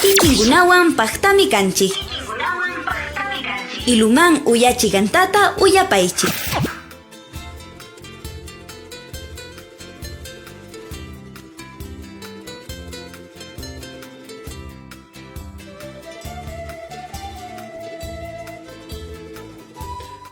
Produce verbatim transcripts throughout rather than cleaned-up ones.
Kikinkunawan paktami kanchik. Iluman uyachi kantata uyapaychik.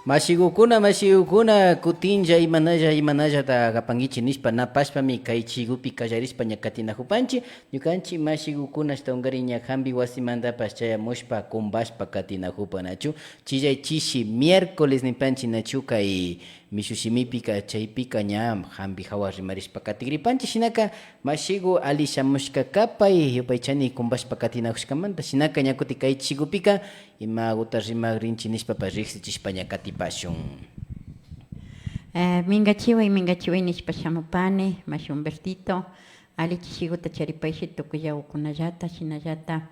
Mashigukuna, mashigukuna, kutinlla imanalla, imanallata kapankichik nishpa napashpami kay chigupi kallarishpa ña katinakupanchik. Ñukanchik mashigukuna ashtawankarin ña hampi wasimantapash chayamushpa kumbashpa katinakupan nachu. Chillay chishi miércoles nipanchik nachu kay mishu shimipika, chaypika ña hampi hawa rimarishpa katigripanchik. Shinaka mashigu ali shamushka kapay, yupaychani kumbashpa katinakushkamanta. Shinaka ña kutin kay chigupika imaguta rimakrinchik nishpapash riksichishpa ña katipashun. Eh, mingachiway, mingachiway nishpa shamupani, mashi Humbertito, ali chishiguta charipayshi tukuyllagukunallata, shinallata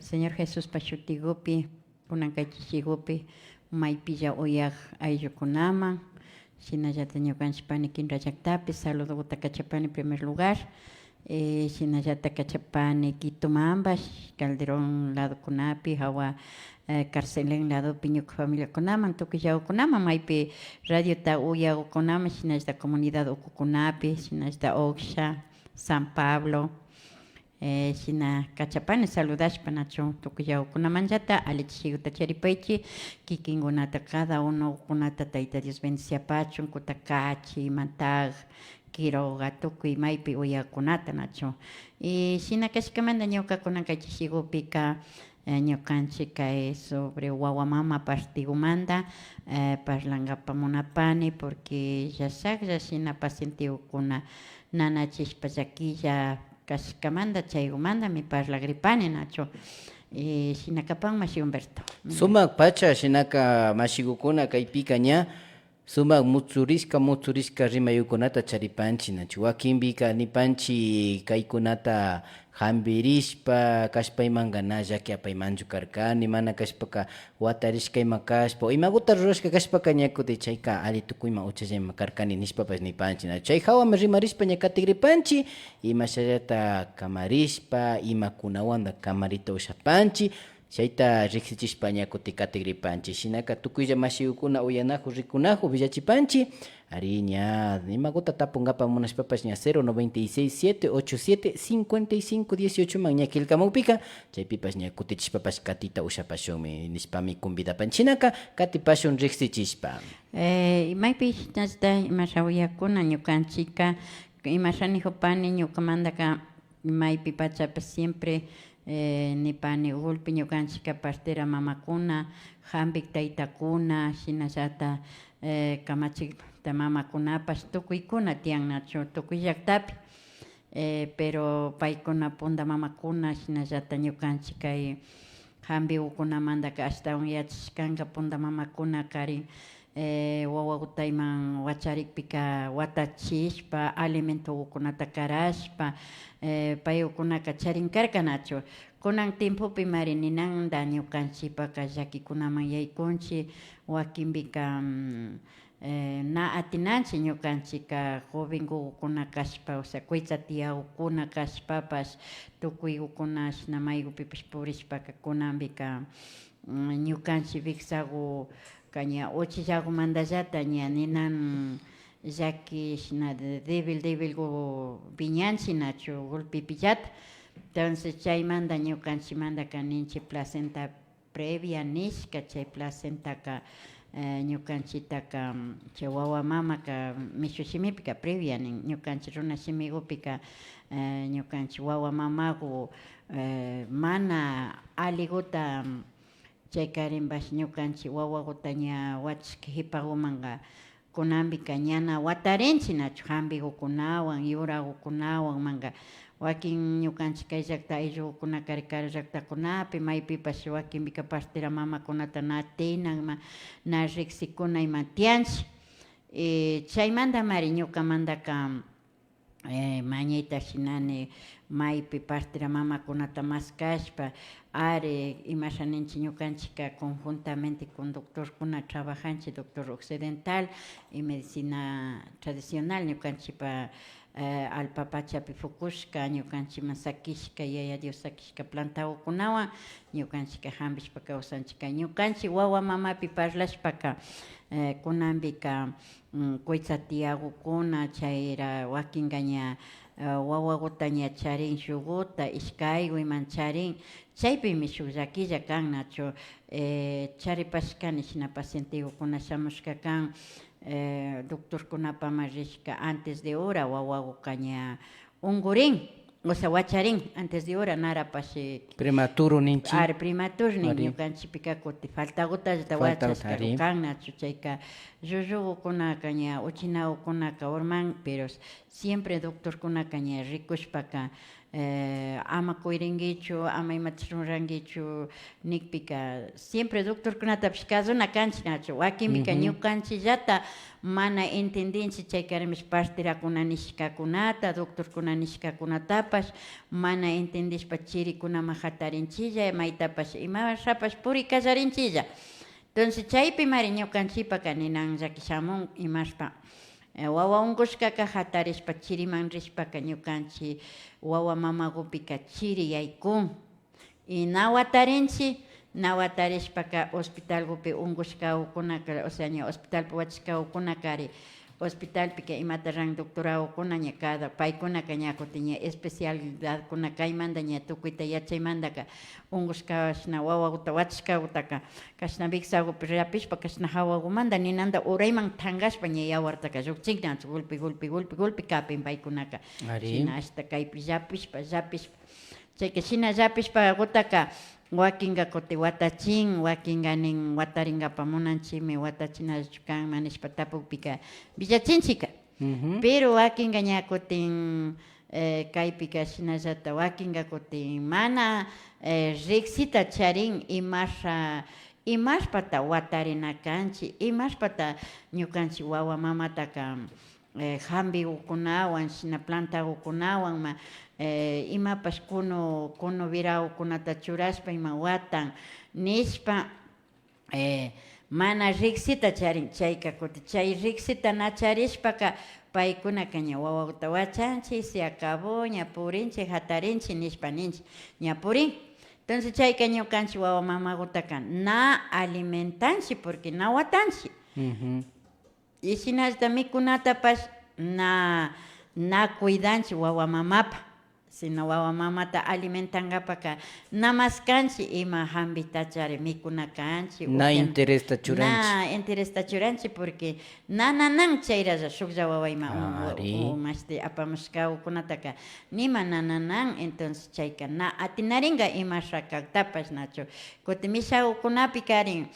Señor Jesuspa shutigupi, kunan kay chishigupi maypilla uyak ayllukunaman, shinallata ñukanchik pani Kinra llaktapi saludoguta kachapani primer lugar, eh, shinallata kachapani Quitomanpash, Calderón ladokunapi, hawa, eh, Carcelén ladopi ñuka familiakunaman, tukuyllagukunaman, maypi radiota uyagukunaman, shinallata comunidad ukukunapi, shinallata Oksha, San Pablo, eh, shina kachapani saludashpa nachu tukuyllagukunamanllata ali chishiguta charipaychik, kikinkunata cada unokunata Tayta Dios bendiciapachun, Kutakachi, Mantag, Quiroga, tukuy maypi uyakunata nachu. Y shina kashkamanta ñuka kunan kay chishigupika, eh, ñukanchik kay sobre wawa mama partigumanta, eh, parlankapa munapani, porque llashaklla shina pacientegukuna nanachishpa llakilla kashkamanta chaygumantami parlagripani nachu. Eh, shina kapan mashi Humberto. Sumak pacha shinaka mashigukuna kaypika ña sumak mutsurishka, mutsurishka rimayukunata charipanchik, nachu? Wakinpika nipanchik kaykunata hampirishpa kashpaymanka na llaki apaymanchu karkani, mana kashpaka watarishka ima kashpa, o imaguta rurashka kashpaka ña kutin chayka ali tukuyman uchalla ima karkani nishpapash nipanchik, nachu? Chay hawami rimarishpa ña katigripanchik, imashallata kamarishpa, imakunawanta kamarita ushapanchik, chayta riksichishpa ña kutin katigripanchik. Shinaka tukuylla mashigukuna uyanaku, rikunaku, willachipanchik. Ari, ña imaguta tapunkapa munashpapash ña cero noventa y seis, siete ocho siete, cincuenta y cinco dieciocho man ña killkamukpika, chaypipash ña kutichishpapash katita ushapashunmi nishpami convidapanchik. Shinaka katipashun riksichishpa. Eh, maypi shinallata imasha uyakuna ñukanchikka, imasha nijupani ñukamantaka, maypi pachapash siempre, eh, nipani, gulpi ñukanchikka partera mamakuna, hampik taytakuna, shinallata, eh, kamachikta mamakunapash tukuykuna tiyan nachu tukuy llaktapi. Eh, pero paykuna punda mamakuna, shinallata ñukanchik kay hampigukunamantaka ashtawan yachashkanka punda mamakuna karin, eh, wawagutayman wacharikpika watachishpa, alimentogukunata karashpa, eh, paygukunaka charin karka nachu. Kunan tiempopimari ninanta ñukanchikpaka llakikunaman yaykunchik, wakinpika, mm, eh, na atinanchik ñukanchikka jovengukuna kashpa, o sea, kuytsa tiyagukuna kashpapash, tukuygukuna shina maygupipash purishpaka kunanpika, mm, ñukanchik wiksaguka ña uchillagumantallata ña ninan llaki shina de-, débil débilgu wiñanchik nachu gulpipillata. Entonces chaymanta ñukanchikmantaka ninchik placenta previa nishka, chay placentaka, eh, ñukanchiktaka, mm, chay wawa mamaka mishu shimipika previa nin, ñukanchik runa shimigupika, eh, ñukanchik wawa mamagu, eh, mana aliguta, mm, chaykarinpash ñukanchik wawaguta ña wachashka jipagumanka, kunanpika ñana watarinchik nachu, jampigukunawan, yuragukunawan, manka wakin ñukanchik kay llakta ayllugukunakari karu llaktakunapi, maypipash wakinpika partera mamakunata na tinan ima, na riksikuna ima tiyanchik. Eh, chaymantamari ñukamantaka, eh, mañayta shinani, maypi partera mamakunata maskashpa, ari, imasha ninchik, ñukanchikka conjuntamente con doctorkuna trabajanchik, doctor occidental y medicina tradicional, ñukanchikpa, eh, allpa pachapi pukushka, ñukanchikman sakishka, Yaya Dios sakishka plantakukunawan ñukanchikka hampishpa kawsanchikka. Ñukanchik wawa mamapi parlashpaka, eh, kunanpika, mm, kuytsa tiyakukuna, chayra wakinka ña, eh, wawakuta ña charin, shukkuta, ishkayku iman charin, chaypimi shuk llakilla kan, nachu, eh, charipashkani shina pacientekukuna shamushka kan, eh, doctorkunapaman rishka antes de hora, wawakuka ña unkurin, o sea, wacharin antes de hora, narapash, eh, prematuro ninchik. Ari, prematuro nin, ari, ñukanchikpika kutin faltakutallata faltakuta, wachashka, ari, kan, nachu, chayka llullukukunaka ña, uchinakukunaka urman, pero siempre doctorkunaka ña rikushpaka, eh, ama kuyrinkichu, ama imatash rurankichu nikpika, siempre doctorkunatapish kazuna kanchik, nachu. Wakinpika, ujú, ñukanchikllata mana entendinchik, chaykaramish parterakuna nishkakunata, doctorkuna nishkakunatapash mana entendishpa chirikunaman hatarinchiklla, maytapash imashapash puri kallarinchiklla. Entonces, chaypimari ñukanchikpaka ninan llaki shamun, imashpa, eh, wawa unkushkaka hatarishpa chiriman rishpaka ñukanchik wawa mamakupika chiri yaykun. Y na watarinchik, na watarishpaka hospitalkupi unkushkakukunaka, o sea, ña hospitalpi wachashkakukunakari, hospitalpika imata ran doctorakukuna, ña cada, paykunaka ña kutin ña especialidadkuna kaymanta ña tukuyta yachaymantaka, unkushka shina wawakuta wachashkakutaka kashna wiksakupi rapishpa, kashna hawakumanta ninanta urayman thankashpa ña yawartaka llukchin nachu, gulpi, gulpi, gulpi, gulpi kapin paykunaka. Ari. Shina ashta kaypi llapishpa, llapishpa. Chayka shina llapishpakutaka wakinka kutin watachin, wakinka nin, watarinkapak munanchikmi, watachinallachu kanman nishpa tapukpika willachinchikka. Ujú. Pero wakinka ña kutin, eh, kaypika shinallata wakinka kutin mana, eh, riksita charin imasha, imashpata watarina kanchik, imashpata ñukanchik wawa mamataka, eh, hampikukunawan, shina plantakukunawan, ma, eh, imapash kunu, kunu wirakukunata churashpa ima watan nishpa, eh, mana riksita charin. Chayka kutin chay riksita na charishpaka, paykunaka ña wawakuta wachanchik, se acabó, ña purinchik, hatarinchik nishpa ninchik, ña purin. Entonces chayka ñukanchik wawa mamakutaka na alimentanchik porque na watanchik. Ujú. Y shinallata mikunatapash na, na cuidanchik wawa mamapa, sino wawa mamata alimentankapaka na maskanchik ima hampitachari mikuna kanchik, na upian-, interesta churanchik, na interesta churanchik, porque na nanan chayralla shuklla wawa ima un-, ari, un-, mashti apamushkakukunataka nima na nanan, entonces chayka na atinarinka imasha kaktapash nachu. Kutin mishakukunapikarin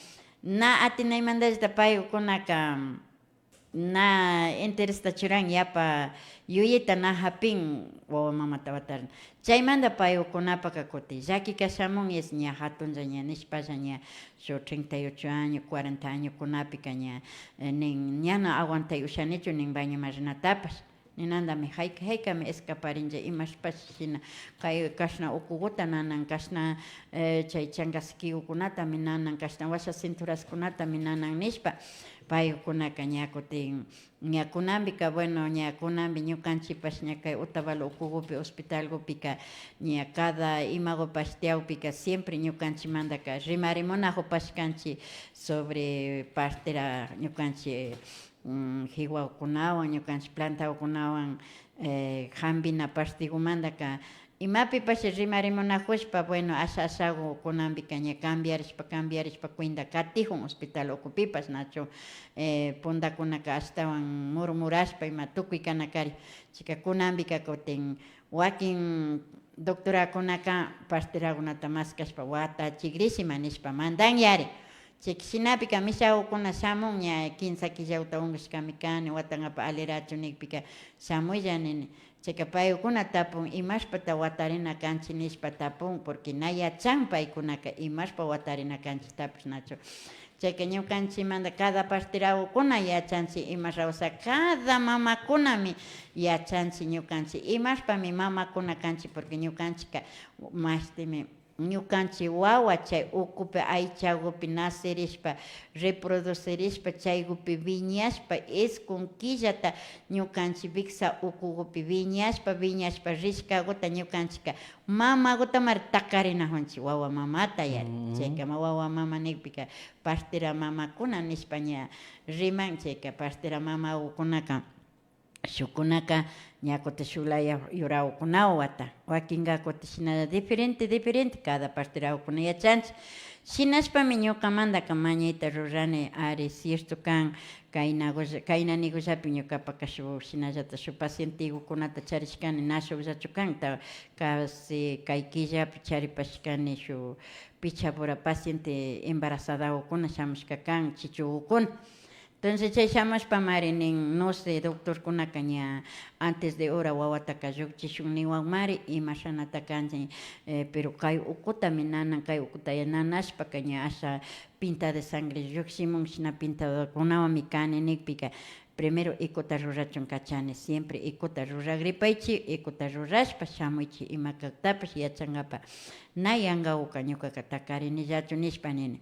na atinaymantallata paykukunaka na interesta churan, yapa yuyayta na hapin wawa mamata watarina. Chaymanta paykukunapaka kutin llakika shamun, es ña hatunlla ña nishpalla ña shuk treinta y ocho año, cuarenta añokunapika ña, eh, nin, ña na aguantay ushanichu nin bañoman rinatapash. Ninantami, hayka, haykami escaparinlla, imashpash shina, kay kashna ukukuta nanan, kashna, eh, chay chanka sikikukunatami nanan, kashna washa cinturaskunatami nanan nishpa, paykunaka ña kutin, ña kunanpika, bueno, ña kunanpi ñukanchikpash ña kay Otavalo ukukupi, hospitalkupika, ña cada imakupash tiyakpika siempre ñukanchikmantaka rimarimunakupashkanchik sobre partera ñukanchik, mm, kiwakunawan, ñukanchik plantakunawan, eh, hampina partikumantaka imapipash rimarimunakushpa, bueno, asha ashaku kunanpika ña cambiarishpa, cambiarishpa cuenta katikun hospital ukupipash, nachu, eh, puntakunaka ashtawan murmurashpa ima tukuy kanakari. Chayka kunanpika kutin wakin doctorakunaka parterakunata maskashpa wata chikrishiman nishpa mandan yari. Chayka shinapika mishakukuna shamun, ña kinsa killakuta unkushkami kani, watankapak alirachu nikpika shamuylla nini. Chayka paykuna tapun, imashpata watarina kanchik nishpa tapun, porque na yachan paykunaka imashpa watarina kanchiktapash nachu. Chayka ñukanchikmanta cada parterakukuna yachanchik ima rawsa, cada mamakunami yachanchik ñukanchik imashpami mamakuna kanchik, porque ñukanchikka mashtimi ñukanchik wawa chay ukupi, aychagupi nacerishpa, reproducirishpa, chaygupi wiñashpa, iskun killata ñukanchik wiksa ukugupi wiñashpa, wiñashpa rishkaguta ñukanchikka mamagutamari takarinajunchik, wawa mamata yari. Chayka ma wawa mama nikpika, partera mamakuna nishpa ña riman, chayka partera mamagukunaka, shukkunaka ña kutin shuk laya yuragukunawan wata, wakinka kutin shinalla diferente, diferente, cada parteragukuna yachanchik. Shinashpami ñukamantaka mañayta rurani, ari, cierto kan, kaynagulla, kayna nigullapi ñukapaka shuk, shinallata shuk pacientegukunata charishkani, na shukllachu kan, ta, casi kay killapi charipashkani shuk pichapura paciente embarazadagukuna shamushka kan, chichugukuna. Entonces chay shamushpamari nin, no sé, doctorkunaka ña antes de hora wawataka llukchishun niwanmari, ima shanata kanchik, eh, pero kay ukutami nanan, kay ukuta nanashpaka ña asha pinta de sangre llukshimun, shina pintakunawanmi kani nikpika, primero ecota rurachun kachani, siempre ecota ruragripaychik, ecota rurashpa shamuychik ima kaktapash yachangapa, na yangaguka ñukaka takarinillachu nishpa nini.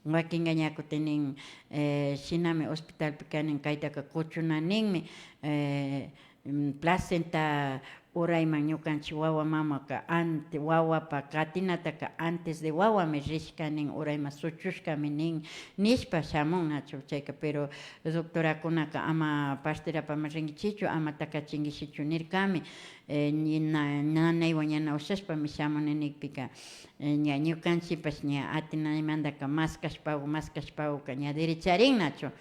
Wakinga ña kutin nin, eh, shinami hospitalpi kanin, kaytaka kuchuna ninmi, eh, mm, placenta urayman ñukanchik wawa mamaka ante-, wawapa katinataka antes de wawami rishka nin, urayman suchushkami nin, nishpa shamun nachu chayka, pero doctorakunaka ama parterapaman rinkichichu, ama takachinkichichu nirkami, eh, ña na-, nanaywan ña na ushashpami shamuni nikpika, eh, ña ñukanchikpash ña atinaymantaka maskashpagu, maskashpaguka ña derecharin nachu.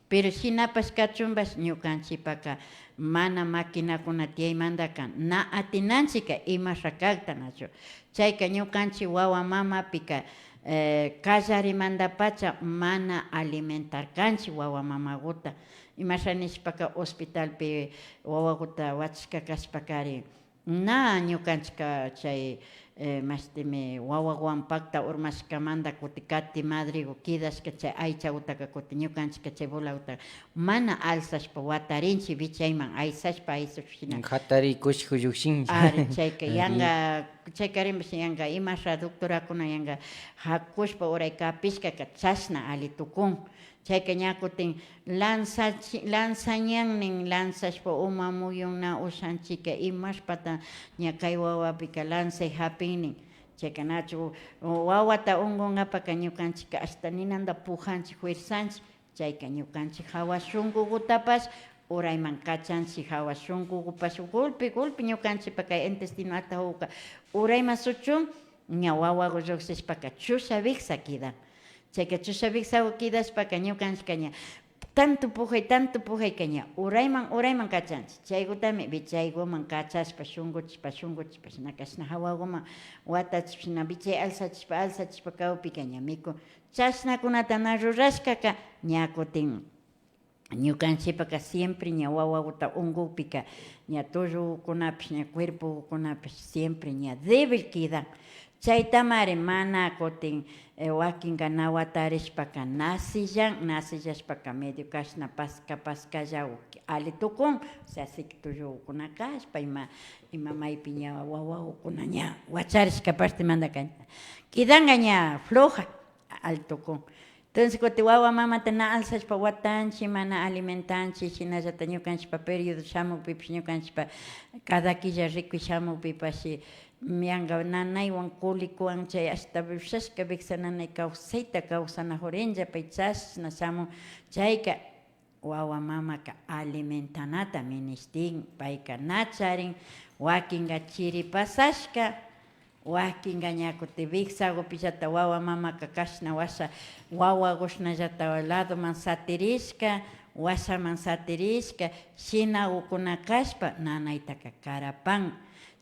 Pero shinapash kachunpash ñukanchikpaka mana maquinakuna tiyaymantaka na atinanchikka imasha kakta nachu. Chayka ñukanchik wawa mamapika, eh, kallarimantapacha mana alimentarkanchik wawa mamaguta. Imasha nishpaka hospitalpi wawaguta wachashka kashpakari, na, ñukanchikka chay, eh, mashtimi wawaguwan pakta urmashkamanta kuti kati madregu kidashka chay aychagutaka kuti ñukanchikka chay bolagutaka mana alzashpa watarinchik, wichayman aysashpa, aysashpa shina. Hatari kushku llukshin. Ari, chayka yanga, chaykarinpash yanga imasha doctorakuna yanga hakushpa uray kapishkaka chashna ali tukun. Chayka ña kutin lanzachi-, lanzañan nin, lanzashpa uma muyun na ushanchikka imashpata ña kay wawapika lanzay hapin nin. Chayka nachu wawata ungungapaka ñukanchikka ashta ninanta pujanchik, fuerzanchik. Chayka ñukanchik hawa shunkugutapash urayman kachanchik, hawa shunkugupash gulpi, gulpi ñukanchikpa kay intestino atajuka urayman suchun, ña wawagu llukshishpaka chusha wiksa kidan. Chayka chusha wiksagu kidashpaka ñukanchikka ña tanto pujay, tanto pujayka ña urayman, urayman kachanchik. Chaygutami wichayguman kachashpa, shunkuchishpa, shunkuchishpa, shina kashna hawaguman watachishpa, shina wichay alzachishpa, alzachishpa kawpika ña mikun. Chashnakunata na rurashkaka ña kutin ñukanchikpaka siempre ña wawaguta ungukpika ña tullukunapish, ña cuerpokunapish siempre ña débil kidan. Chaytamari mana kutin, eh, wakinka na watarishpaka nacillan, nacillashpaka medio kashna paska paskallagu ali tukun, o sea, así que tullukuna kashpa ima, ima maypi ña wawakuna ña wacharishka partemantaka kidanka ña floja, ali tukun. Entonces kutin wawa mamata na alzashpa watanchik, mana alimentanchik, shinallata ñukanchikpa periodo shamukpipish, ñukanchikpa cada killa rikuy shamukpipash, yanka nanaywan kulikuwan chay ashta ushashka wiksa nanay kawsayta kawsanajurinlla pay chashna shamun. Chayka wawa mamaka alimentanata minishtin, payka na charin, wakinka chiri pasashka, wakinka ña kutin wiksagupillata wawa mamaka kashna washa, wawagu shinallata ladoman satirishka, washaman satirishka, shinagukuna kashpa nanaytaka karapan.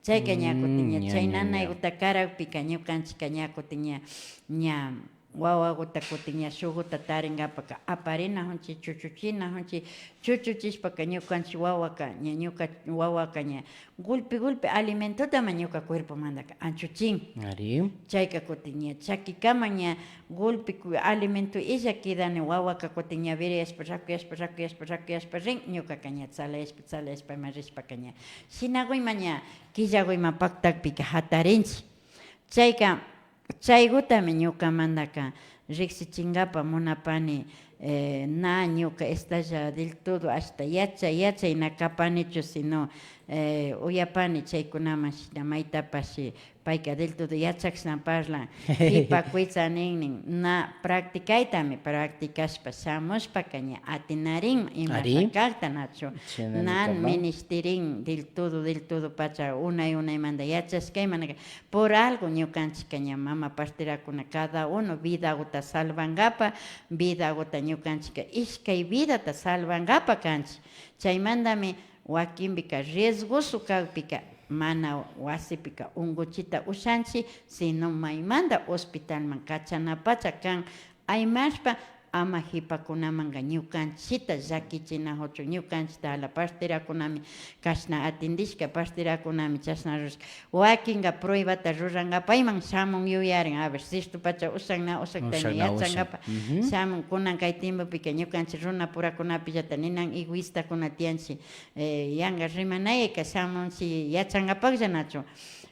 Chayka ña kutin ña chay nanayguta karakpika ñukanchikka ña kutin ña, ña wawaguta kutin ña shukguta tarinkapaka aparinajunchik, chuchuchinajunchik, chuchuchishpaka ñukanchik wawaka, ña ñuka wawaka ña gulpi gulpi alimentotama ñuka cuerpomantaka anchuchin. Ari. Chayka kutin ña chakikama ña gulpi ku-, alimento illa kidani, wawaka kutin ña virayashpa, rakuyashpa, rakuyashpa, rakuyashpa rin, ñukaka ña tsalayashpa, tsalayashpa ima rishpaka ña shinaguyma ña killaguyma paktakpika jatarinchik. Chayka Chaygutami ñukamandaka riksichinkapa munapani, eh, na ñuka estalla del todo ashta yachay, yachay na kapanichu, sino, eh, uyapani chaykunaman shina maytapash payka del todo yachakshna parlan, kipa kuytsa ninnin, na practicaytami practicashpa shamushpaka ña atinarin imata kakta nachu, nan minishtirin del todo, del todo pacha unay unaymanta yachashkaymanaka. Por algo ñukanchikka ña mama partirakuna cada uno vidaguta salvankapa, vidaguta ñukanchikka ishkay vidata salvankapa kanchik. Chaymantami wakinpika riesgoso kakpika mana wasipika unkuchita ushanchik, sino maymanta hospitalman kachanapacha kan aymashpa ama hipakunamanka ñukanchita llakichinajuchun, ñukanchita ala partirakunami kashna atindishka, partirakunami chashna rurashka. Wakinka pruebata rurankapayman shamun yuyarin, a ver, sistupacha ushan na ushakta ña yachankapa shamun. Kunan kay tiempopika ñukanchik runapurakunapillata ninan egoistakuna tiyanchik, eh, yanka rimanayka shamunchik yachankapaklla nachu.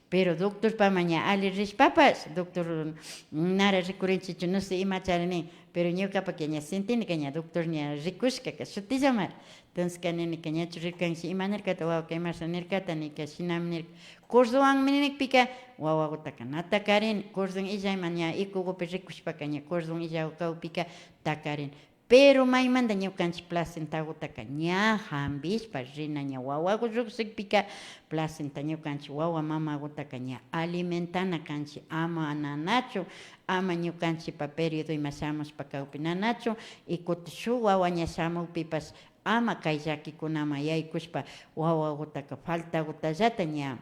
Pero doctorpaman ña ali rishpapash, doctor nara rikurinchichu, no sé, imachari nin. Pero ñukapaka ña sintinika ña doctor ña rikushkaka shutillamari. Entonces ka ninika ñachu rirkankichi, ima nirkata wawaka, imasha nirkata nika, shinami nirka. Cordowanmi nikpika wawagutaka na takarini. Cordon illayman ña ikugupi rikushpaka ña cordon illagu kakpika takarini. Pero maymanta ñukanchik placentagutaka ña hampishpa rina ña wawagu llukshikpika, placenta ñukanchik wawa mamagutaka ña alimentana kanchik, ama nanachu, ama ñukanchikpa periodo ima shamushpa kakpi nanachu, y kutin shuk wawa ña shamukpipash ama kay llakikunaman yaykushpa wawagutaka faltagutallata ña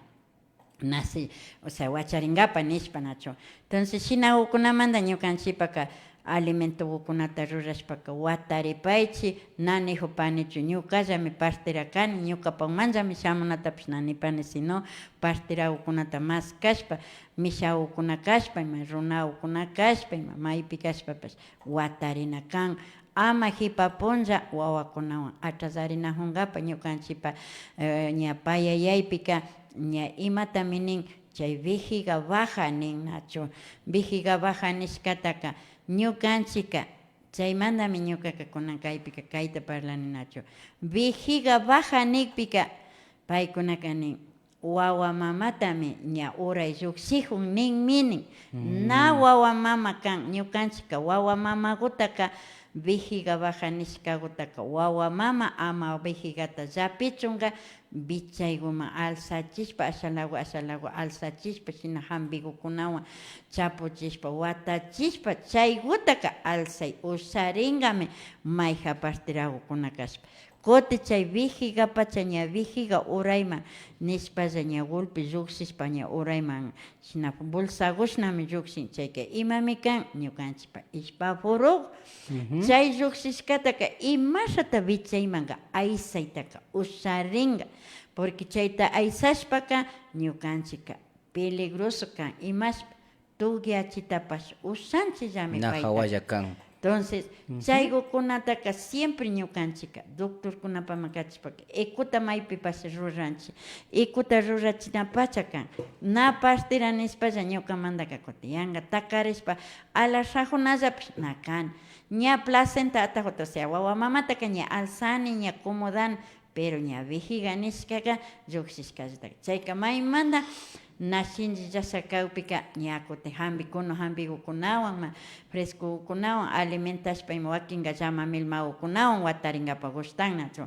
nace, o sea, wacharinkapa nishpa nachu. Entonces, shinagukunamanta ñukanchikpaka alimentogukunata rurashpaka wataripaychik, na nijupanichu, ñukallami partirakani, ñukapamanllami shamunatapash na nipani, sino partiragukunata maskashpa, mishagukuna kashpa ima, runagukuna kashpa ima, maypi kashpapash watarina kan. Ama hipa punlla wawakunawan atrasarinajunkapa ñukanchikpa, eh, ña payayaypika ña imatami nin, chay vejiga baja nin nachu. Vejiga baja nishkataka ñukanchikka, chaymantami ñukaka kunan kaypika kayta parlani nachu. Vejiga baja nikpika paykunaka nin, wawa mamatami ña uray llukshijun ninmi nin. Na wawa mama kan, ñukanchikka wawa mamagutaka vejiga baja nishkagutaka wawa mama ama vejigata llapichunka, vichayguman alzachishpa, ashalagu ashalagu alzachishpa, shina hampigukunawan chapuchishpa, watachishpa, chaygutaka alzay usharinkami mayjan partiragukuna kashpa. Kutin chay vejigapacha ña vejiga urayman nishpalla ña gulpi llukshishpa ña urayman shina bolsagushnami llukshin. Chayka imami kan, ñukanchikpa ishpa furugu. Chay llukshishkataka imashata vichaymanka aysaytaka usharinka, porque chayta aysashpaka ñukanchikka peligroso kan, imashpa tukyachitapash ushanchikllami payta. Hawalla kan. Entonces, chaygukunataka siempre ñukanchikka doctorkunapaman kachishpaka ecota maypipash ruranchik. Ecota rurachinapacha kan. Na partira nishpalla ñukamantaka kutin yanka takarishpa alashajunallapis na kani. Ña placenta atajuta, o sea, wawa mamataka ña alzani, ña acomodani, pero ña vejiga nishkaka llukshishkallataka. Chayka maymanta na shinchillashka kakpika ña kutin hampi, kunu hampigukunawan, ma, frescogukunawan alimentashpa ima wakinka llama milmagukunawan watarinkapa gushtan nachu.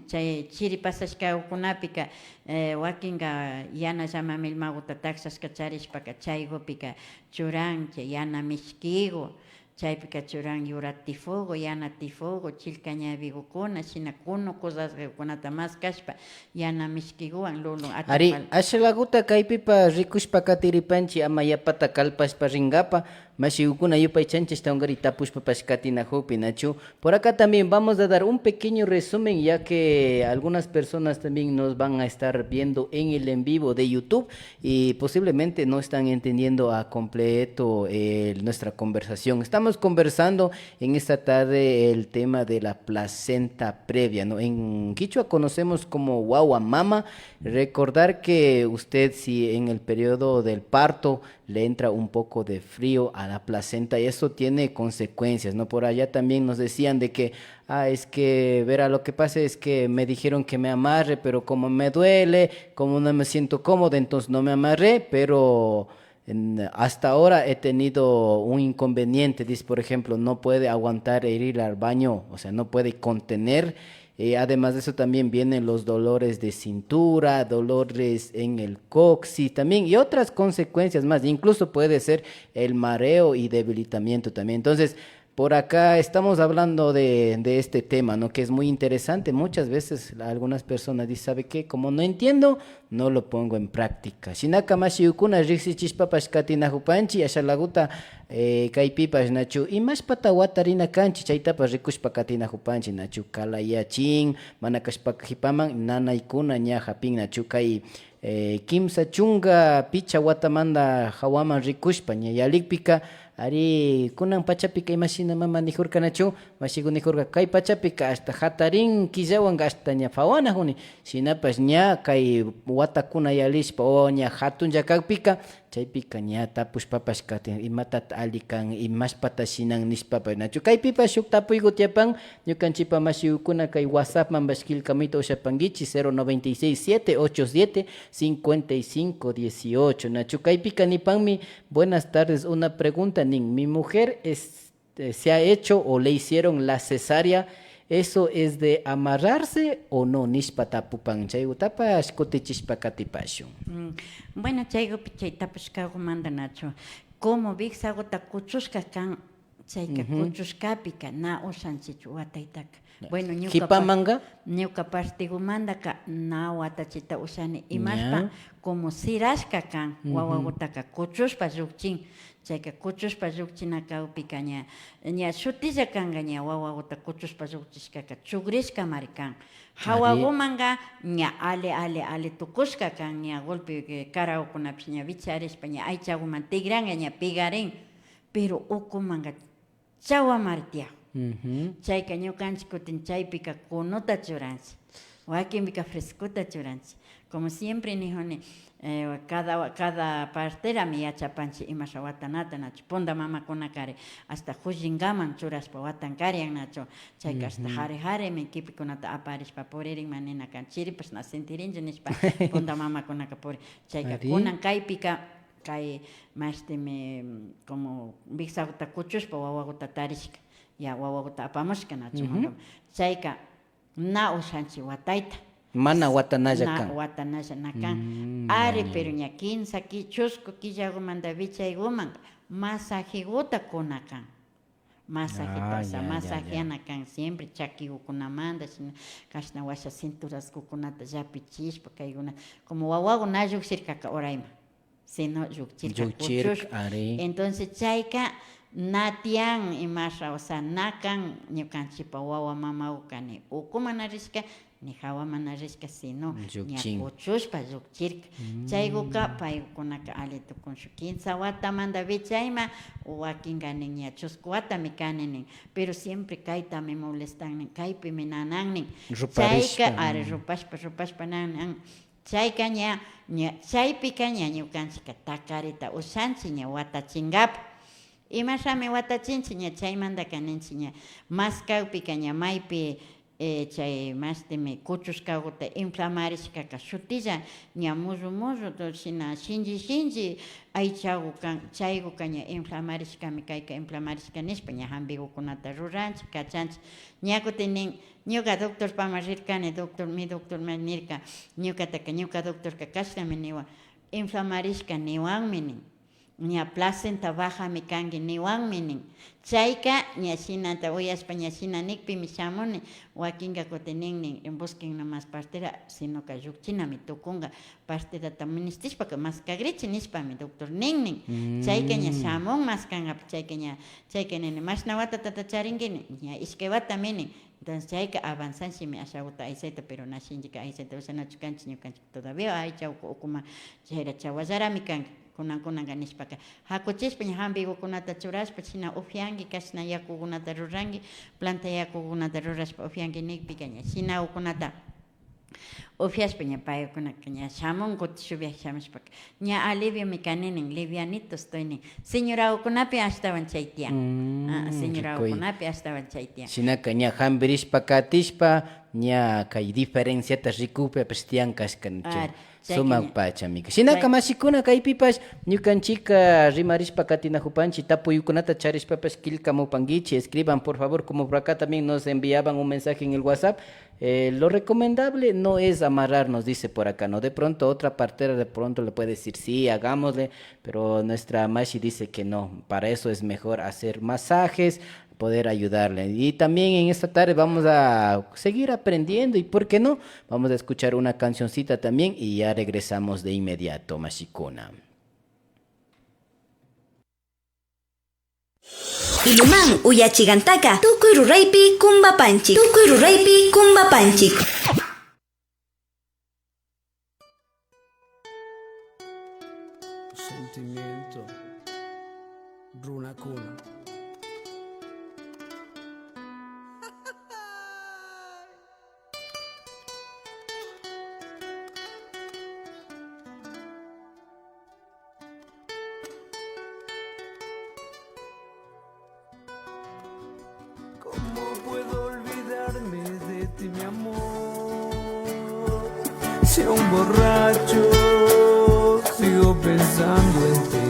Chay chiri pasashkagukunapika, eh, wakinka yana llama milmaguta takshashka charishpaka chaygupika churan chay yana mishkigu. Chaypika churan yura tifogo, yana tifogo, chilka ñawigukuna, shina kunu cosasgukunata maskashpa, yana mishkiguwan lulun. Ari, atapal. Ashalaguta kaypipa rikushpa katiripanchi, ama yapata kalpashpa rinkapa, mashigukuna yupaychanchi ashtawankari tapushpapash katinajukpi, nachu? Por acá también vamos a dar un pequeño resumen, ya que algunas personas también nos van a estar viendo en el en vivo de YouTube y posiblemente no están entendiendo a completo, eh, nuestra conversación. Estamos Estamos conversando en esta tarde el tema de la placenta previa, ¿no? En quichua conocemos como wawa mama. Recordar que usted, si en el periodo del parto le entra un poco de frío a la placenta, y eso tiene consecuencias, ¿no? Por allá también nos decían de que, ah, es que, verá, lo que pasa es que me dijeron que me amarre, pero como me duele, como no me siento cómoda, entonces no me amarré, pero en, hasta ahora he tenido un inconveniente, dice, por ejemplo, no puede aguantar ir al baño, o sea, no puede contener. Eh, además de eso, también vienen los dolores de cintura, dolores en el coxis también y otras consecuencias más. Incluso puede ser el mareo y debilitamiento también. Entonces, por acá estamos hablando de, de este tema, ¿no? Que es muy interesante. Muchas veces algunas personas dicen, ¿sabe qué? Como no entiendo, no lo pongo en práctica. Shinaka mashikuna riksichishpapash katinajupanchi, ashalaguta, eh, kaypipash, nachu, imashpata watarina kanchi, chaytapash rikushpa katinajupanchi, nachu, kalayachin, mana kashpaka jipaman nanaykuna ña japin, nachu, kay, eh, kimsa chunka pichka watamanta jawaman rikushpa ña yalikpika, ari, kunan pachapika imashina mama nijurka, nachu, mashiku nijurka, kay pachapika hasta jatarin killawanka hasta ña fawanajuni. Shinapash ña kay watakuna yalishpa o ña jatunlla kakpika, chaypika ña tapushpapash katin, imatata alli kan, imashpata shinan nishpapash, nachu. Kaypipash shuk tapuygu tiyapan, ñukanchipa mashikuna kay WhatsAppmanpash killkamuyta ushapankichi, cero noventa y seis, siete ocho siete, cincuenta y cinco dieciocho, nachu. Kaypika nipanmi, buenas tardes, una pregunta, nin, mi mujer es eh, se ha hecho o le hicieron la cesárea, ¿eso es de amarrarse o no? Nishpa tapupan, chaygutapash kutichishpa katipashun. Mm, bueno, chaygupi chay tapushkagumanta nachu, como wiksaguta kuchushka kan, chayka kuchushkapika na ushanchichu wataytaka. Bueno, ñuka par-, ñuka partigumantaka na watachita ushani, imashpa, como sirashka kan, wawagutaka kuchushpa llukchin. Chayka kuchushpa llukchina kakpika ña, ña shutilla kanka, ña wawaguta kuchushpa llukchishkaka chugrishkamari kan. Jawagumanka ña ali, ali, ali tukushka kan, ña golpe, eh, karagukunapish ña wicharishpa ña aychaguman tigranka, ña pigarin, pero ukumanka chawamari tiyagun. Chayka ñukanchik kutin chaypika kunuta churanchik, wakinpika frescota churanchik. Como siempre nijuni, eh, cada, cada parterami yachapanchik imasha watanata, nachu. Punta mamakunakari hasta jullinkaman churashpa watankarian, nachu. Chayka hasta jari jarimi kipikunata aparishpa puririnman nina kan, chiripash na sintirinchu nishpa punta mamakunaka purin. Chayka kunan kaypika kay mashtimi, como wiksaguta kuchushpa wawaguta tarishka, ya wawaguta apamushka, nachu, mangama. Chayka na ushanchik watayta. Mana watanalla kan. Watanalla na kan. Ari, pero ña kinsa ki-, chusku killagumanta wichayguman masajiguta kuna kan. Masajita, o sea, masajeana kan siempre chakigukunamanta, shina, kashna washa cinturasgukunata llapichishpa, kayguna, como wawagu na llukshirkaka urayman, sino llukchirka, llukchirka, kuchushpa. Ari. Entonces chayka na tiyan imasha, o sea, na kan ñukanchipa wawa mamaguka ni ukuman na rishka, ni jawaman na rishka, sino ña kuchushpa llukchirka. Chayguka paykunaka ali tukunchu. Kinsa watamanta wichayman, wakinka nin ña chusku watami kani nin. Pero siempre kaytami molestan nin, kaypimi nanan nin. Chayka, ari, rupashpa, rupashpa nanan. Chayka ña, ña, chaypika ña ñukanchikka takarita ushanchik ña watachinkapak. Imashami watachinchik ña, chaymantaka ninchik ña, maskakpika ña maypi, eh, chay mashtimi kuchushkaguta inflamarishkaka shutilla ña mullu mullu, shina shinchi shinchi aychagu kan, chayguka ña inflamarishkami kayka, inflamarishka nishpa ña jampigukunata ruranchik, kachanchik. Ña kutin nin, ñuka doctorpaman rirkani, doctor, mi doctormi nirka, ñukataka, ñuka doctorka kashnami niwan, inflamarishka niwanmi nin. Ña placenta bajami kanki niwanmi nin. Chayka ña shinata uyashpa, ña shina nikpimi shamuni. Wakinka kutin nin, nin, busquen nomás partera, sinoka llukchinami tukunka. Parterata ministishpaka maskagrichi nishpami doctor nin, nin. Chayka ña shamun maskankapak, chayka ña, chayka nini, mashna watatata charinki nin, ña ishkay watami nin. Entonces chayka avanzanchimi ashaguta aychayta, pero na shinchika aychayta ushanachu kanchik, ñukanchik todavía aycha uku, ukuman chayra chawallarami kanka. Kunan, kunanka nishpaka, hakuchishpa ña hampikukunata churashpa, shina upyanki, kashna yakukunata ruranki, planta yakukunata rurashpa upyanki nikpika ña, shina ukunata upyashpa ña paykunaka ña shamun, kutin shuk viaje shamushpaka, ña aliviomi kani nin, livianito estoy nin. Señorakukunapi ashtawan chay tiyan. Mm, ah, señorakukunapi ashtawan chay tiyan. Shinaka ña hampirishpa katishpa, ña kay diferenciata rikukpipash tiyan kashka, chay. Ari. Sumak pachami. Shinaka mashikuna kaypipash ñukanchika rimarishpa katinakupanchi, tapuykunata charishpapash killkamupankichi. Escriban, por favor, como por acá también nos enviaban un mensaje en el WhatsApp. Eh, lo recomendable no es amarrarnos, dice por acá, ¿no? De pronto otra partera de pronto le puede decir, sí, hagámosle, pero nuestra mashi dice que no. Para eso es mejor hacer masajes, poder ayudarle. Y también en esta tarde vamos a seguir aprendiendo y, ¿por qué no? Vamos a escuchar una cancioncita también y ya regresamos de inmediato, mashikuna. Ilumán uyachik antaka, tukuy ruraypi kumbapanchik, tukuy ruraypi kumbapanchik. Sentimiento, runakuna. ¿Cómo puedo olvidarme de ti, mi amor? Si aún borracho sigo pensando en ti.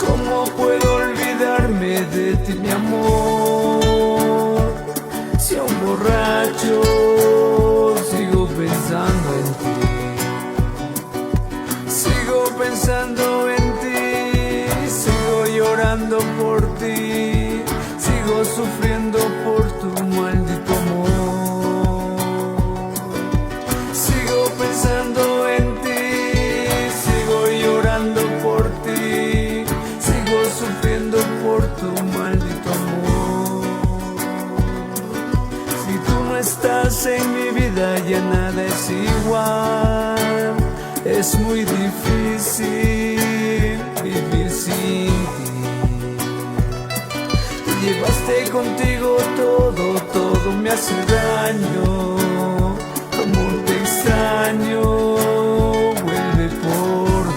¿Cómo puedo olvidarme de ti, mi amor? Si aún borracho sigo pensando en ti. Sigo pensando en ti, sigo llorando por ti, sigo sufriendo por tu maldito amor. Sigo pensando en ti, sigo llorando por ti, sigo sufriendo por tu maldito amor. Si tú no estás en mi vida, ya nada es igual. Es muy difícil vivir sin ti. Te llevaste contigo todo, todo me hace daño. Amor, te extraño, vuelve por mí.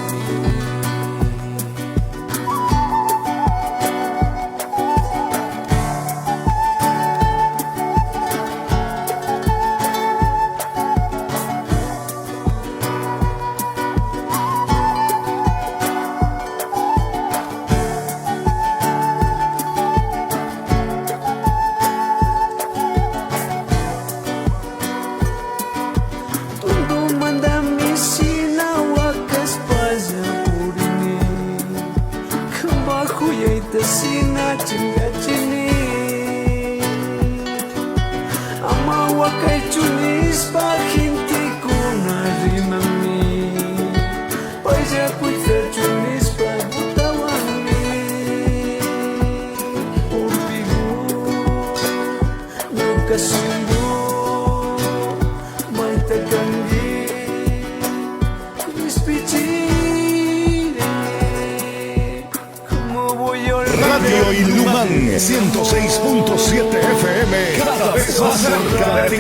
Tuntumantami shina wakashpalla purini, kanpa kuyayta shina chinkachini. Ama wakaychu nishpa gentekuna rimanmi, paylla kuytsachu nishpa butawanmi. Urpigu, ñuka shungu, mayta kanki, kishpichiri. ¿Cómo voy a olvidar? Radio Ilumán ciento seis punto siete F M, cada vez más cerca de ti.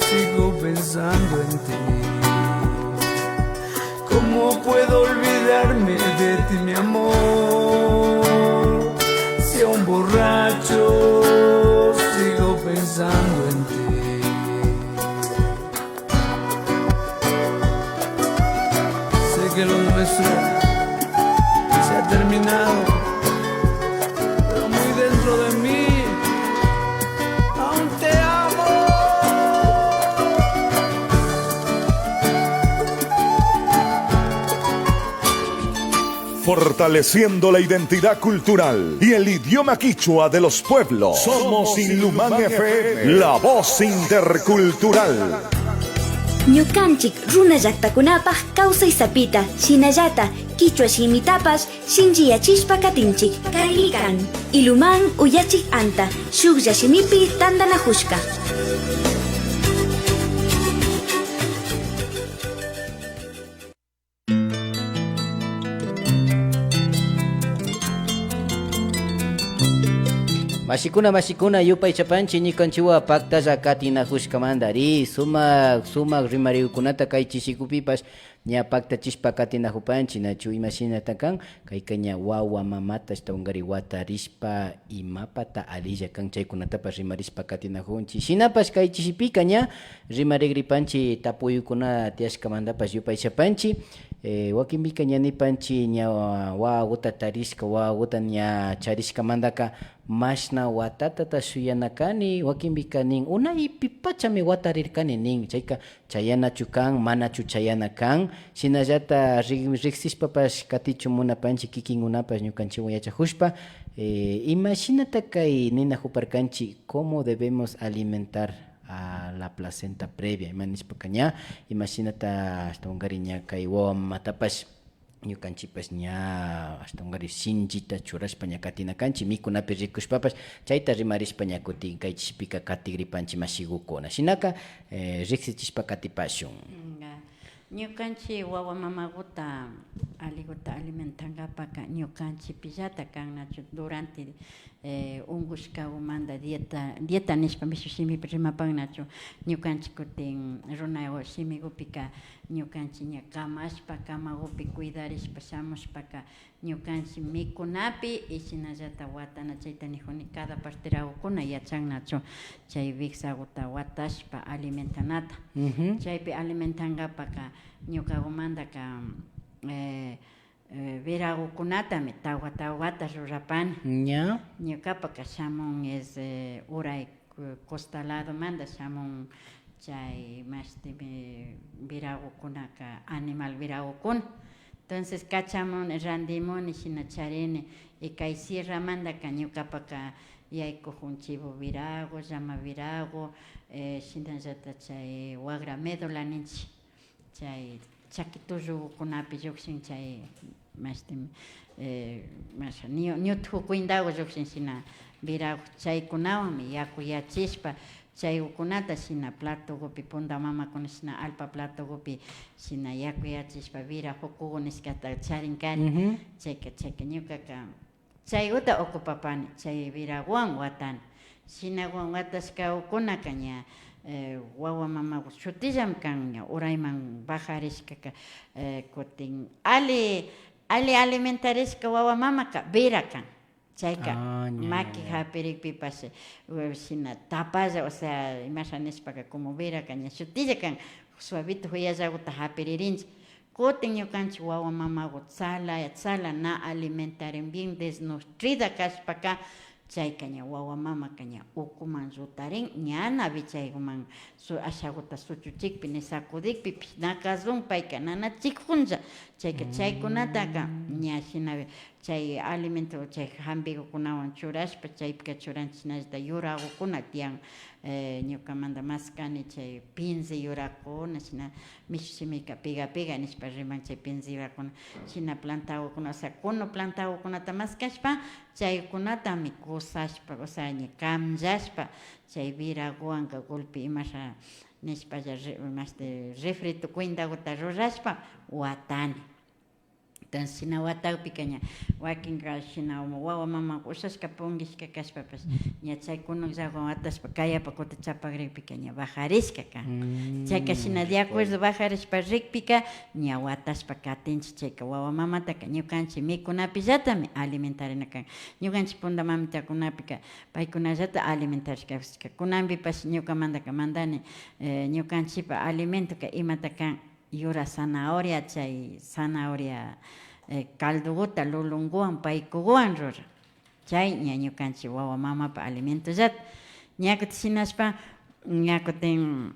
Sigo pensando en ti. ¿Cómo puedo olvidarme de ti, mi amor? Si aún borracho sigo pensando en ti. Sé que lo nuestro se ha terminado, pero muy dentro de mí aún te amo. Fortaleciendo la identidad cultural y el idioma quichua de los pueblos. Somos Ilumán F M, la voz intercultural. Ñukanchik runa llaktakunapak kawsay sapita, shinallata kichwa shimitapash shinchiyachishpa katinchik. Kaymi kan Ilumán uyachik anta, shuklla shimipi tantanakushka. Pashikuna, mashikuna, yupaychapanchi ñukanchiwa paktalla katinajushkamandari, sumak, sumak rimariyukunata kay chishikupipash ña paktachishpa katinajupanchi, nachu? Imashinata kan? Kayka ña wawa mamata ashtawankari watarishpa imapata alilla kan chaykunatapash rimarishpa katinajunchi. Shinapash kay chishipika ña rimarigripanchi tapuyukuna tiyashkamandapash yupaychapanchi. Eh, wakinpika ña nipanchi ña wawaguta tarishka, wawaguta ña charishkamandaka mashna watatata shuyana kani, wakinpika nin unaypi pachami watarirkani nin, chayka chayanachu kan, manachu chayana kan, shinallata ri-, riksishpapash katichun munapanchi kikinkunapash ñukanchiwan yachajushpa, eh, imashinata kay ninajuparkanchi, cómo debemos alimentar a la placenta previa, ima nishpaka ña, imashinata ashtawankari ña kay wawa mamatapash, ñukanchipash ña ashtawankari shinchita churashpa ña katina kanchi, mikunapi rikushpapash, chayta rimarishpa ña kutin kay chishipika katigripanchi mashigukuna. Shinaka, eh, riksichishpa katipashun. Ñukanchi wawa mamaguta aliguta alimentangapaka ñukanchipillata kan nachu durante, eh, ungushkagumanda dieta, dieta nishpa mishu shimipi rimapan nachu. Ñukanchi kutin runa shimigupika ñukanchi ña kamashpa, kamagupi cuidarishpa shamushpaka ñukanchi mikunapi y shinallata watana chayta nijuni cada parteragukuna yachan nachu chay wiksaguta watashpa alimentanata. Chaypi alimentangapaka ñukagumandaka, eh, eh, viragukunatami tawa tawata rurapani. Ña. Ñukapaka shamun es, eh, uray, eh, costa ladomanda shamun chay mashtimi viragukunaka, animal viragukuna. Entonces kachamuni, randimuni, shina charini. Y kay sierramandaka ñukapaka yaykujun chivo viragu, llama viragu, eh, shinallata chay wagra médula ninchi. Chay chaki tullukunapi llukshin chay mashti, eh, masha, ñu-, ñutuku cuendagu llukshin shina viragu chaykunawanmi yakuyachishpa chaykunata shina platogupi punda mamakuna shina allpa platogupi shina yakuyachishpa vira jukugu nishkata charinkari. Chayka, chayka ñukaka chayguta ocupapani, chay viraguwan watani. Shinaguwan watashkagukunaka ña, eh, wawa mamagu shutillami kan, ña urayman bajarishkaka, eh, kutin ali, ali alimentarishka wawa mamaka vira kan. Chayka maki japirikpipash, eh, shina tapalla, o sea, imasha nishpaka como viraka ña shutilla kan, suavito juyallaguta japiririnchi. Kutin ñukanchi wawa mamagu tsala, tsala na alimentarin bien desnutrida kashpaka, chayka ña wawa mamaka ña ukuman llutarin, ña navi chayguman su-, ashaguta suchuchikpi ni sacudikpipish na kazun, payka nanachikjunlla. Chayka chaykunataka ña shina chay alimento, chay jambigukunawan churashpa, chaypika churanchi shinallata yuragukuna tiyan. Eh, ñukamanda maskani chay pinzi yurakuna, shina mishu shimika piga piga nishpa riman chay pinzi yurakuna, shina plantagukuna, o sea, kuno plantagukunata maskashpa, chaykunatami kusashpa, o sea, ña kamllashpa, chay viraguwanka golpe imasha nishpalla re-, mashti refrito cuendaguta rurashpa watani. Entonces, shina watakpika ña, wakinka shina wawa mama ushashka pungishka kashpapash, ña chay kunukllawan watashpa kayapa kuti chapagrikpika ña bajarishka kan. Chayka shina de acuerdo bajarishpa rikpika, ña watashpa katinchi, chayka wawa mamataka ñukanchi mikunapillatami alimentarina kan. Ñukanchi punda mamitakunapika paykunallata alimentarishka. Kunanpipash ñukamandaka mandani, eh, ñukanchipa alimentoka imata kan. Yura zanahoria, chay zanahoria, eh, caldoguta lulunguwan, paykuguwan ruran. Chay ña ñukanchi wawa mamapa alimentollata. Ña kutin shinashpa, ña kutin,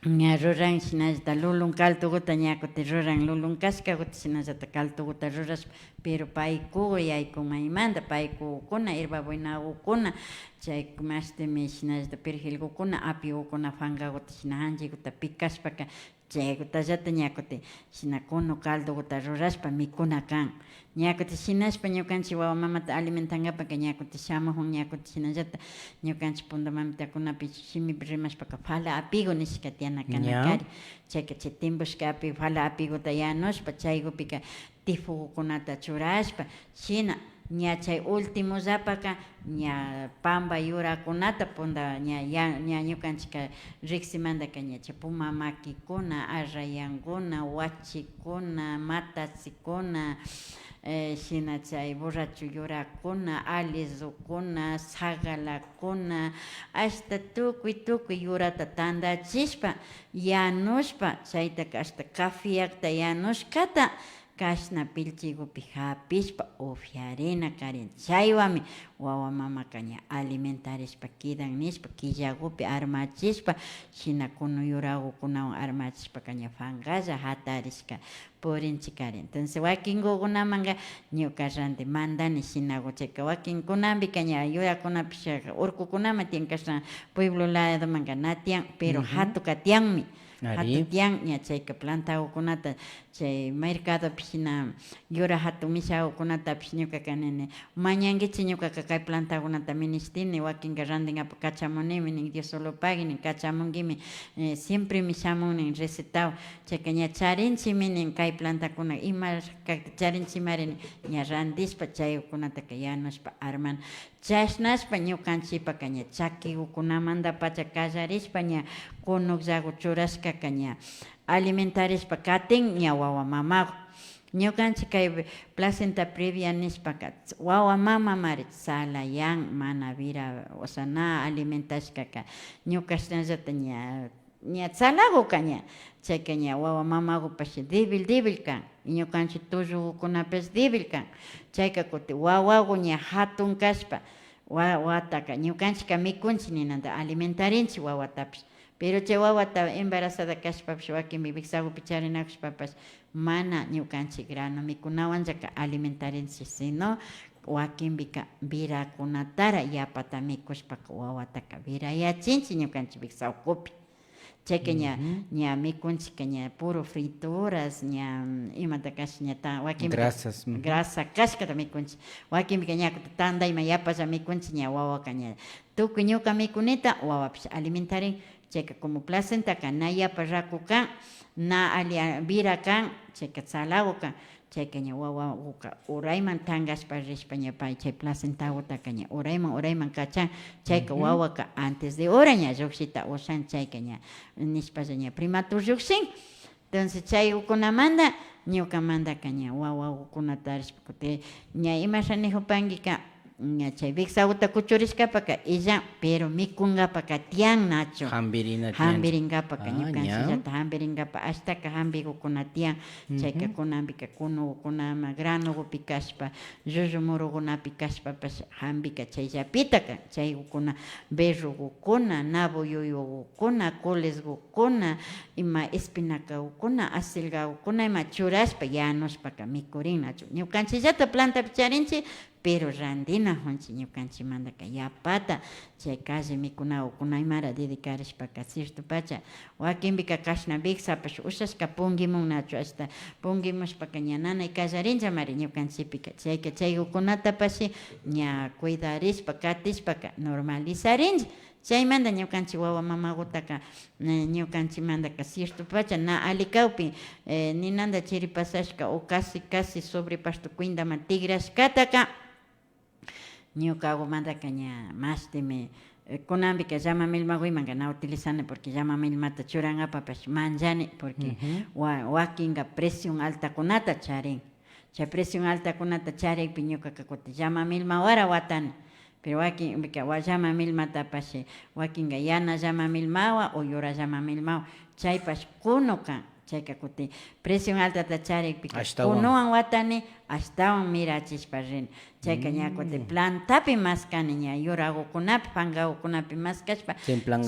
ña ruran shinallata lulun caldoguta, ña kutin ruran lulun kashkaguta, shinallata caldoguta rurashpa, pero paykugu yaykun maymanta, paykugukuna, hierbabuenagukuna, chay mashtimi shinallata perejilgukuna, apigukuna, fangaguta, shina janchiguta pikashpaka, chaygutallata ña kutin shina kuno caldoguta rurashpa mikuna kan. Ña kutin shinashpa ñukanchi wawa mamata alimentangapaka ña kutin shamujun, ña kutin shinallata ñukanchi punda mamitakunapi shimipi rimashpaka fala apigo nishka tiana kana kari. Chayka chay timbushka api, fala apigota yanushpa chaygupika tifugukunata churashpa shina Ña chay ultimollapaka ña pamba yurakunata punta ña, ya, ña ñukanchikka riksimantaka ña chay puma makikuna, arrayankuna, wachikuna, matachikuna, eh, shina chay borracho yurakuna, alizukuna, sagalakuna, ashta tukuy tukuy yurata tantachishpa, yanushpa, chaytaka ashta cafeyakta yanushkata, kashna pillchigupi japishpa upiarina karin. Chaywanmi wawa mamaka ña alimentarishpa kidan nishpa, killagupi armachishpa, shina kunu yuragukunawan armachishpaka ña fangalla jatarishka purinchik karin. Entonces, wakingukunamanka ñuka ranti mandani shinagu chayka. Wakinkunanpika ña yurakunapish urkukunaman tiyan, kashna pueblo ladomanka na tiyan, pero jatuka tiyanmi. Jatu tiyan, ña chayka plantagukunata chay mercadopi shina yura jatun mishagukunatapish ñukaka nini, mañankichik, ñukaka kay plantakunata minishtini, wakinka rantinkapak kachamunimi nin, Dios solo pagui nin, kachamunkimi, eh, siempremi shamun nin recetado. Chayka ña charinchikmi nin kay plantakuna ima kakta charinchikmari nin, ña rantishpa chaykunataka yanushpa armana. Chashnashpa ñukanchikpaka ña chakigukunamantapacha kallarishpa ña kunullagu churashkaka ña alimentarishpa katin ña wawa mamagu. Ñukanchik kay placenta previa nishpaka wawa mamamari tsalayan, mana vira, o sea, na alimentashkaka ñuka ashnallata ña, ña tsalaguka ña. Chayka ña wawa mamagupash débil, débil kan. Y ñukanchik tullugukunapash débil kan. Chayka kutin wawagu ña jatun kashpa, wa-, wataka ñukanchikka mikunchik ninanta alimentarinchik wawatapish. Pero chay wawata embarazada kashpapish, wakinpi wiksagupi charinakushpapash, mana ñukanchik grano mikunawanllaka alimentarinchik, sino wakinpika virakunatara yapata mikushpaka wawataka virayachinchik ñukanchik wiksagukupi. Chayka ña, ña mikunchikka ña puro frituras, ña, mm, imata kash, ña ta-, wakinpika grasas, grasa kashkata mikunchik. Wakinpika ña kutin tandayman yapalla mikunchik, ña wawaka ña tukuy ñuka mikunita wawapish alimentarin. Chayka como placentaka na yapa raku kan, na alli, vira kan, chayka tsalagu kan. Chayka ña wawaguka urayman tangashpa rishpa ña pay chay placentagutaka ña urayman, urayman kachan. Chayka wawaka antes de hora ña llukshita ushan, chayka ña nishpalla ña primatur llukshin. Entonces chaygukunamanta ñukamantaka ña wawagukunata rishpa kutin ña imasha nijupankika, ña chay wiksaguta kuchurishkapaka illan, pero mikunkapaka tiyan nachu. Jambirina tiyan. Jambirinkapaka, ñukanchikllata jambirinkapak ashtaka jambigukuna tiyan. Chayka kunanpika kunugukunaman granogupi kashpa, llullu murugunapi kashpapash jambika chayllapita kan. Chaygukuna berrogukuna, nabo yuyugukuna, colesgukuna, ima espinacagukuna, acelgagukuna ima churashpa yanushpaka mikurin nachu. Ñukanchikllata plantapi charinchik, pero rantinajunchik ñukanchikmantaka yapata, chay calle mikunagukunaymara dedicarishpaka ciertopacha, wakinpika kashna wiksapash ushashka punkimun nachu, ashta punkimushpaka ña nanay kallarinllamari ñukanchikpika. Chayka chaygukunatapash ña cuidarishpa katishpaka normalizarinchik. Chaymanta ñukanchik wawa mamagutaka, eh, ñukanchikmantaka ciertopacha na alli kakpi, eh, ninanta chiri pasashka o casi, casi sobre pasto cuendaman tikrashkataka, ñukagumantaka ña mashtimi, eh, kunanpika llama milmaguymanka na utilizani, porque llama milmata churankapapash manllani, porque wa-, wakinka presión altakunata charin. Chay presión altakunata charikpi ñukaka kutin llama milmawara watani. Pero wakinpika wa-, llama milmatapash, wakinka yana llama milmawa o yura llama milmawa, chaypash kunu kan. Chayka kutin presión altata charikpika kunuwan watani, ashtawan mirachishpa rini. Chayka ña kutin plantapi maskani, ña yuragukunapi, pankagukunapi maskashpa,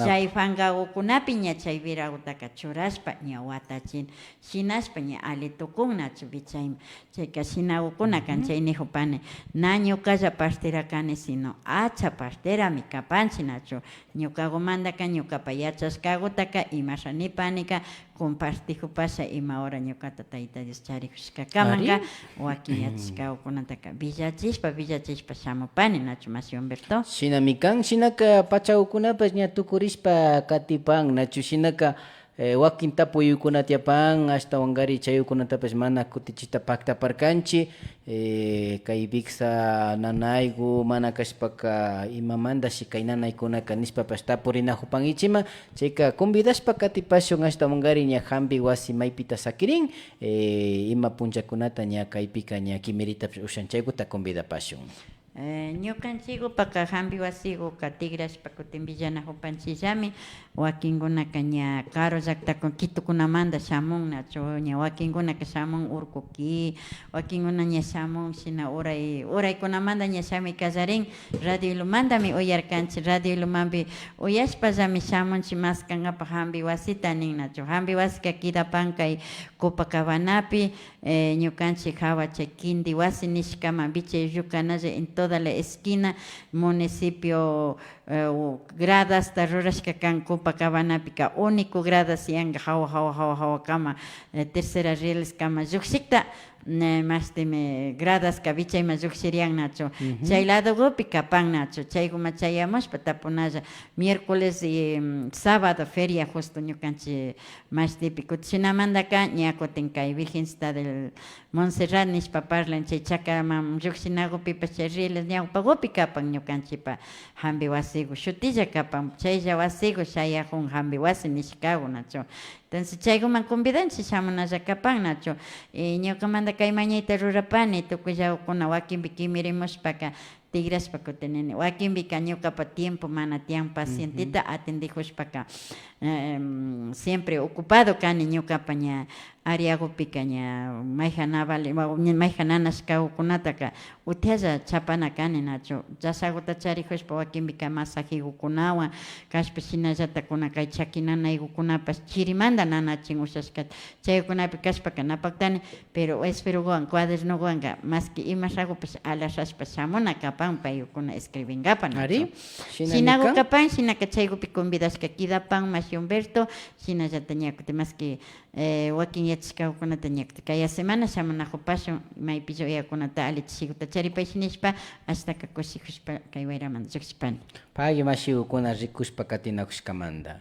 chay pankagukunapi ña chay wiragutaka churashpa ña watachini. Shinashpa ña alli tukun nachu wichayman. Chayka shinagukuna kan, chay nijupani. Na ñukalla partera kani, sino acha parterami kapanchik nachu. Ñukagumantaka, ñukapa yachashkagutaka imasha nipanika, compartijupasha ima hora ñukata Tayta Dios charijushkakamanka, wakin yachashkagukunataka willachishpa, willachishpa shamupani nachu, mashi Humberto. Shinami kan, shinaka pachagukunapash ña tukurishpa katipan nachu, shinaka Eh, wakin tapuyukuna tiyapan, ashtawankari chayukunatapash mana kutichita paktaparkanchi. Eh, kay wiksa nanaygu mana kashpaka imamantashi kay nanaykunaka nishpapash tapurinajupan ichima. Chayka convidashpa katipashun, ashtawankari ña jambi wasi maypita sakirin, eh, ima punllakunata ña kaypika ña kimiritapash ushan, chaykuta convidapashun. Eh, ñukanchigupaka jambi wasiguka tigrashpa kutin willanajupanchillami. Wakinkunaka ña karu llaktakun Quitokunamanta shamun nachu, ña wakinkunaka shamun Urkuki, wakinkuna ña shamun shina uray, uraykunamanta ña shamuy kallarin. Radio Ilumantami uyarkanchik, Radio Ilumanpi uyashpallami shamunchik maskankapa jambi wasita nin nachu. Jambi wasika kidapan kay Copacabanapi, eh, ñukanchik jawa chay kinti wasi nishkama, Vichay Uyu Canalla, en toda la esquina, municipio, eh, gradasta rurashka kan Copacabanapika, único gradas yanka jawa, jawa, jawa, jawakama, eh, tercera rieleskama llukshikta, eh, mashtimi gradaska vichayman llukshirian nachu. Chay ladogupi kapan nachu, chayguma chayamushpa tapunalla, miércoles y, mm, sábado feria justo ñukanchik mashtipi. Kutin shinamantaka ña kutin kay Virgencita del Montserrat nishpa parlan, chay chakaman llukshinagupipash chay rieles ñawpagupi kapan ñukanchikpa jambi wasigu, shutilla kapan, chaylla wasigu shayajun jambi wasi nishkagu nachu. Entonces chayguman convidanchik shamunalla kapan nachu. Y ñukamanta kay mañayta rurapani, tukuyllagukuna wakinpi kimirimushpaka, tigrashpa kutin nini, wakinpika ñukapa tiempo mana tiyan, pacienteta atendijushpaka, em, siempre ocupado kani, ñukapa ña áreagupika ña mayjan na vali, wa-, ña mayjan nanashkagukunataka utialla chapana kani nachu, chasaguta charijushpa wakinpika masajegukunawan kashpa, shinallata kuna kay chaki nanaygukunapash chirimanta nanachin ushashkata, chaykunapi kashpaka na paktani. Pero esferoguwan, cuadernoguwanka, maski imashagupash alashashpa shamuna kapan paykuna escribinkapak nachu. Ari, shinagu kapan, shinaka chaygupi convidashka kidapan mashi Humberto, shinallata ña kutin maski, eh, wakin yachashkagukunata ña kutin kaya semana shamunajupashun, maypilla uyakunata allichishiguta charipayshi nishpa, ashtaka kushijushpa kay wayramanta llukshipani. Pagui mashigukuna rikushpa katinajushkamanta.